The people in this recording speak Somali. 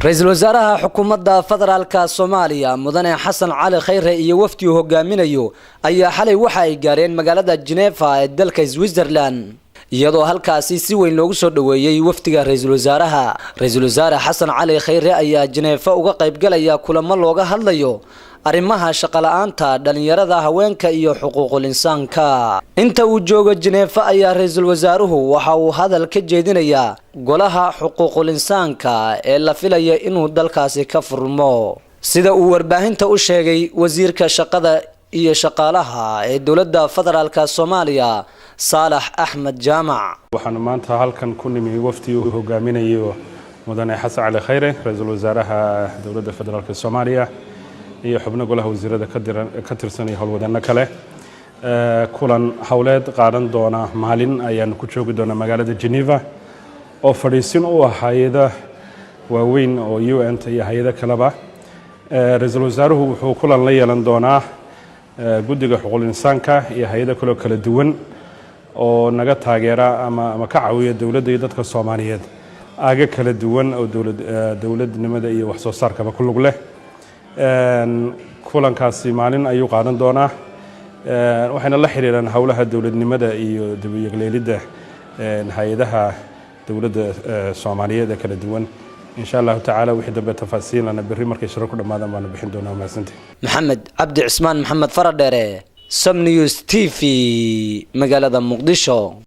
Ra-iisul wasaaraha xukuumadda federaalka Soomaaliya, Mudane Xasan Cali Khayre, iyo wafdi uu hogaaminayo ayaa xalay waxa ay gaareen magaalada Genefa ee dalka Switzerland, iyadoo halkaasi si weyn loogu soo dhoweeyey wafdiga ra-iisul wasaaraha. Ra-iisul Wasaare Xasan Cali Khayre ayaa Jeneefa uga qaybgalaya kulamo looga hadlayo arrimaha shaqo la'aanta, dhalinyarada, haweenka iyo xuquuqul insaanka. Inta uu joogo Jeneefa ayaa ra-iisul wasaaruhu waxa uu hadal ka jeedinayaa golaha xuquuqul insaanka ee la filaya inuu dalkaasi ka furmo, sida uu warbaahinta u sheegay wasiirka shaqada iyo shaqaalaha ee dowladda federaalka Soomaaliya, Saalax Axmed Jaamac. Waxaanu maanta halkan ku nimi wafdi uu hogaaminayo Mudane Xasan Cali Khayre, ra-iisul wasaaraha dowladda federaalka Soomaaliya, iyo xubno golaha wasiirada ka tirsan iyo howlwadano kale. Kulan howleed qaadan doona maalin ayaanu ku joogi doonaa magaalada Geneva, oo fadhiisin u ah hay-ada waaweyn oo UN-ta iyo hay-ado kaleba. Ra-iisul wasaaruhu wuxuu kulan la yeelan doonaa guddiga xuquuqul insaanka iyo hay-ado kaloo kala duwan oo naga taageera ama ka caawiya dowladda iyo dadka Soomaaliyeed aaga kala duwan oo dowladnimada iyo wax soo saarkaba ku lug leh. Kulankaasi maalin ayuu qaadan doonaa, waxayna la xiriiraan howlaha dowladnimada iyo dib u yagleelidda hay-adaha dowladda Soomaaliyeed ee kala duwan. Insha Allahu tacaala, wixii dambe tafaasiilana berri markay shiro ku dhammaadaan baanu bixin doonaa. Mahadsantii. Maxamed Cabdi Cismaan Maxamed Faradheere, Som News TV, magaalada Muqdisho.